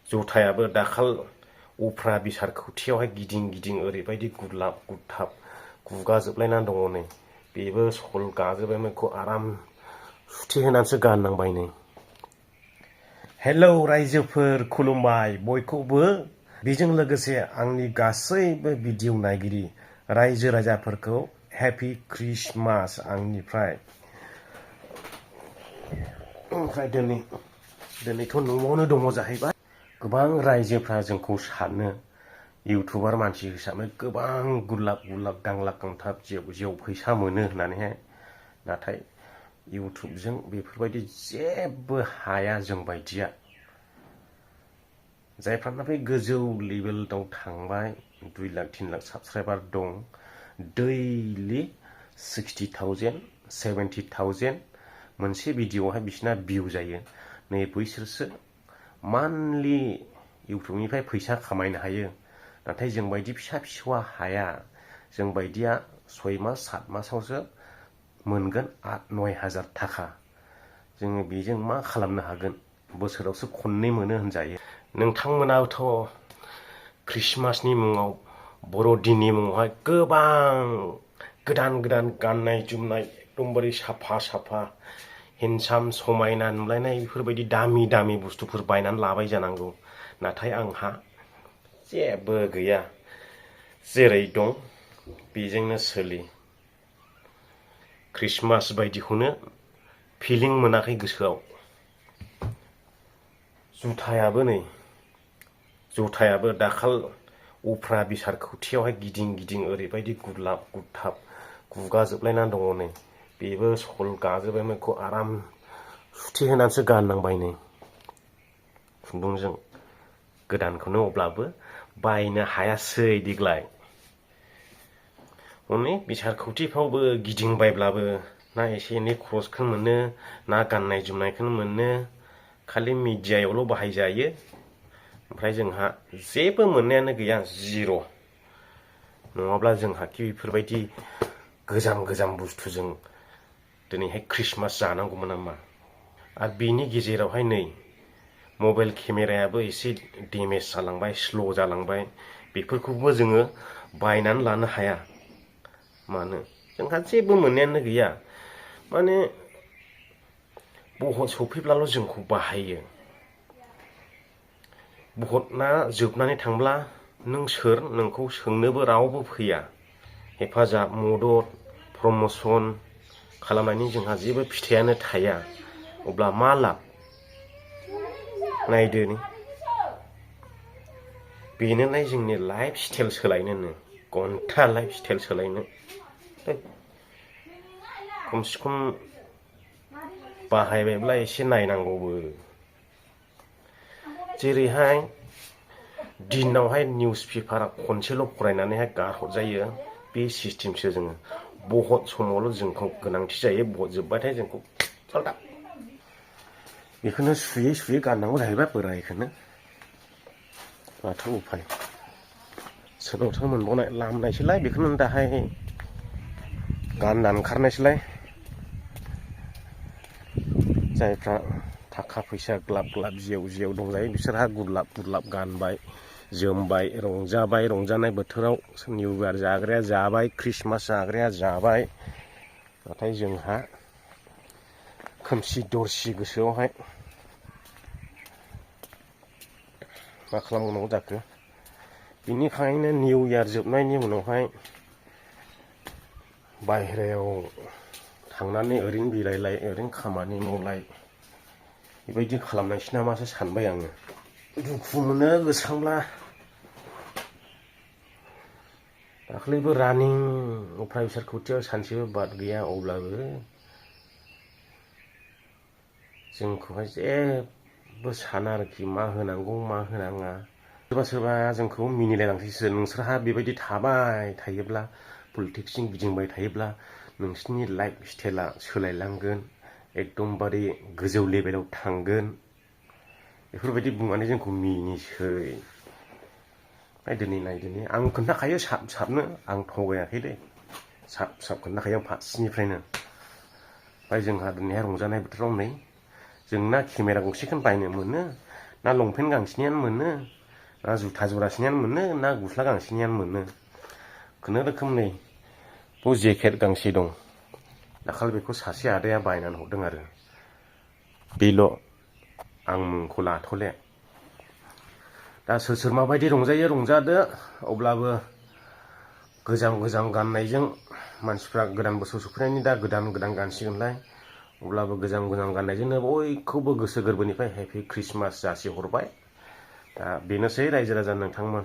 जुथायाबो दाखाल उफ्रा बिसार खौथियावहाय गिदिं गिदिं ओरैबायदि गुरलाब गुरथाब गुगाजोबलायनानै दङ नै। बेबो सल गाजोबबायमोन, बेखौ आराम सुथि होनानैसो गाननांबाय नै। हेलौ रायजोफोर, खुलुमबाय बयखौबो। बेजों लोगोसे आंनि गासैबो भिडिअ नायगिरि रायजो राजाफोरखौ हेपि क्रिसमास आंनिफ्राय। ओमफ्राय दिनैथ' न'आवनो दङ जाहैबाय। गोबां रायजोफ्रा जोंखौ सानो इउटुबार मानसि हिसाबै गोबां गुरलाब गुरलाब गांलाब गांथाब जेव फैसा मोनो होननानैहाय। नाथाय इउटुबजों बेफोरबायदि जेबो हाया जों बायदिया। जायफ्रानाखि गोजौ लेभेलाव थांबाय, 2 लाख 3 लाख साबस्क्राइबार दं, दैलि 60,000 70,000 मोनसे भिडिअआवहाय बिसिना भिउ जायो। नै बैसोरसो मान्थलि इउटुबनिफ्राय फैसा खामायनो हायो। नाथाय जों बायदि फिसा फिसौआ हाया। जों बायदिया 6 मास 7 मासावसो मोनगोन 8-9 हाजार थाखा। जोङो बेजों मा खालामनो हागोन? बोसोरावसो खननै मोनो होनजायो। नोंथांमोनाबोथ' क्रिसमासनि मुङाव, बर'दिननि मुङावहाय गोबां गोदान गोदान गाननाय जोमनाय एकदमबारे साफा साफा हेन्डसाम समायना नुलायनाय बेफोरबायदि दामि दामि बुस्थुफोर बायनानै लाबाय जानांगौ। नाथाय आंहा जेबो गैया। जेरै दं बेजोंनो सोलि। क्रिसमास बायदिखौनो फिलिं मोनाखै गोसोआव। जुथायाबो दाखाल उफ्रा बिसार खौथियावहाय गिदिं गिदिं ओरैबायदि गुरलाब गुरथाब गुगाजोबलायनानै दङ नै। बेबो सल गाजोबबायमोन, बेखौ आराम सुथि होनानैसो गाननांबाय नै खुन्दुंजों। गोदानखौनो अब्लाबो बायनो हायासै देग्लाय। अनेक बिसार खौथिफ्रावबो गिदिंबायब्लाबो ना एसे एनै खरसखौनो मोनो, ना गाननाय जोमनायखौनो मोनो। खालि मिडियायावल' बाहायजायो। ओमफ्राय जोंहा जेबो मोननायानो गैया, जिर'। नङाब्ला जोंहाखि बेफोरबायदि गोजाम गोजाम बुस्थुजों दिनैहाय क्रिसमास जानांगौमोन नामा? आरो बेनि गेजेरावहाय नै मबाइल केमेरायाबो एसे डेमेज जालांबाय, स्ल' जालांबाय। बेफोरखौबो जोङो बायनानै लानो हाया। मानो? जोंहा जेबो मोननायानो गैया। माने बहुत सफैब्लाल' जोंखौ बाहायो। बहुतना जोबनानै थांब्ला नों सोर? नोंखौ सोंनोबो रावबो फैया। हेफाजाब, मदद, प्रम'सन खालामनायनि जोंहा जेबो फिथाइयानो थाया। अब्ला मा लाब? नायदो बेनोलाय जोंनि लाइफ स्टाइल सोलायनोनो, घन्टा लाइफ स्टाइल सोलायनो। खमसे खम बाहायबायब्ला एसे नायनांगौबो। जेरैहाय दिनावहाय निउस पेपारा खनसेल' फरायनानैहाय गारहरजायो, बे सिस्टेमसो जोङो। बहुत समावल' जोंखौ गोनांथि जायो, बहुत जोब्बाथाय जोंखौ सालदा। बेखौनो सुयै सुयै गाननांगौ जाहैबाय बोरायखौनो। माथो उफाय। सोरनावथो मोनबावनाय लामनायसैलाय बेखौनो दाहाय गाननानै ओंखारनायसैलाय। जायफ्रा थाखा फैसा ग्लाब ग्लाब जेव जेव दंजायो बिसोरहा गुरलाब गुरलाब गानबाय जोमबाय, रंजाबाय। रंजानाय बोथोराव निउ इयार जाग्राया जाबाय, क्रिसमास जाग्राया जाबाय। नाथाय जोंहा खोमसि दरसि गोसोआवहाय मा खालामबावनांगौ जाखो? बिनिखायनो निउ इयार जोबनायनि उनावहाय बाहेरायाव थांनानै ओरैनो बेरायलाय, ओरैनो खामानि मावलाय, बेबायदि खालामनायसै नामासो सानबाय आङो। दुखु मोनो गोसोखांब्ला। दाख्लैबो रानिं उफ्रा बिसार खौथियाव सानसेबो बाद गैया, अब्लाबो जोंखौहाय जेबो साना आरोखि, मा होनांगौ मा होनाङा। सोरबा सोरबा जोंखौ मिनिलायलांसैसो, नोंसोरहा बेबायदि थाबाय थायोब्ला, पलिटिक्सजों गिदिंबाय थायोब्ला नोंसोरनि लाइफ स्टाइला सोलायलांगोन, एकदमबारे गोजौ लेभेलाव थांगोन। बेफोरबायदि बुंनानै जोंखौ मिनिसै। दिनै नायदो, आं खोन्थाखायो साब साबनो, आं थगायाखै दे। साब साब खोन्थाखायो आं फार्स्टनिफ्रायनो। ओमफ्राय जोंहा दिनैहाय रंजानाय बोथोराव नै जोंना केमेरा गंसेखौनो बायनो मोनो, ना लंपेन्ट गांसेनियानो मोनो ना जुथा जरासेनियानो मोनो ना गस्ला गांसेनियानो मोनो खुनुरोखोमनि बे जेकेट गांसे दं दाखालि बेखौ सासे आदाया बायनानै हरदों आरो बेल' आं मुंखौ लाथ'ले दा सोर सोर माबायदि रंजायो रंजादो अब्लाबो गोजाम गाननायजों मानसिफ्रा गोदान बोसोर सफैनायनि दा गोदान गानसिगोनलाय अब्लाबो गोजाम गाननायजोंनो बयखौबो गोसो गोरबोनिफ्राय हेपि क्रिसमास जासिहरबाय दा बेनोसै रायजो राजा नोंथांमोन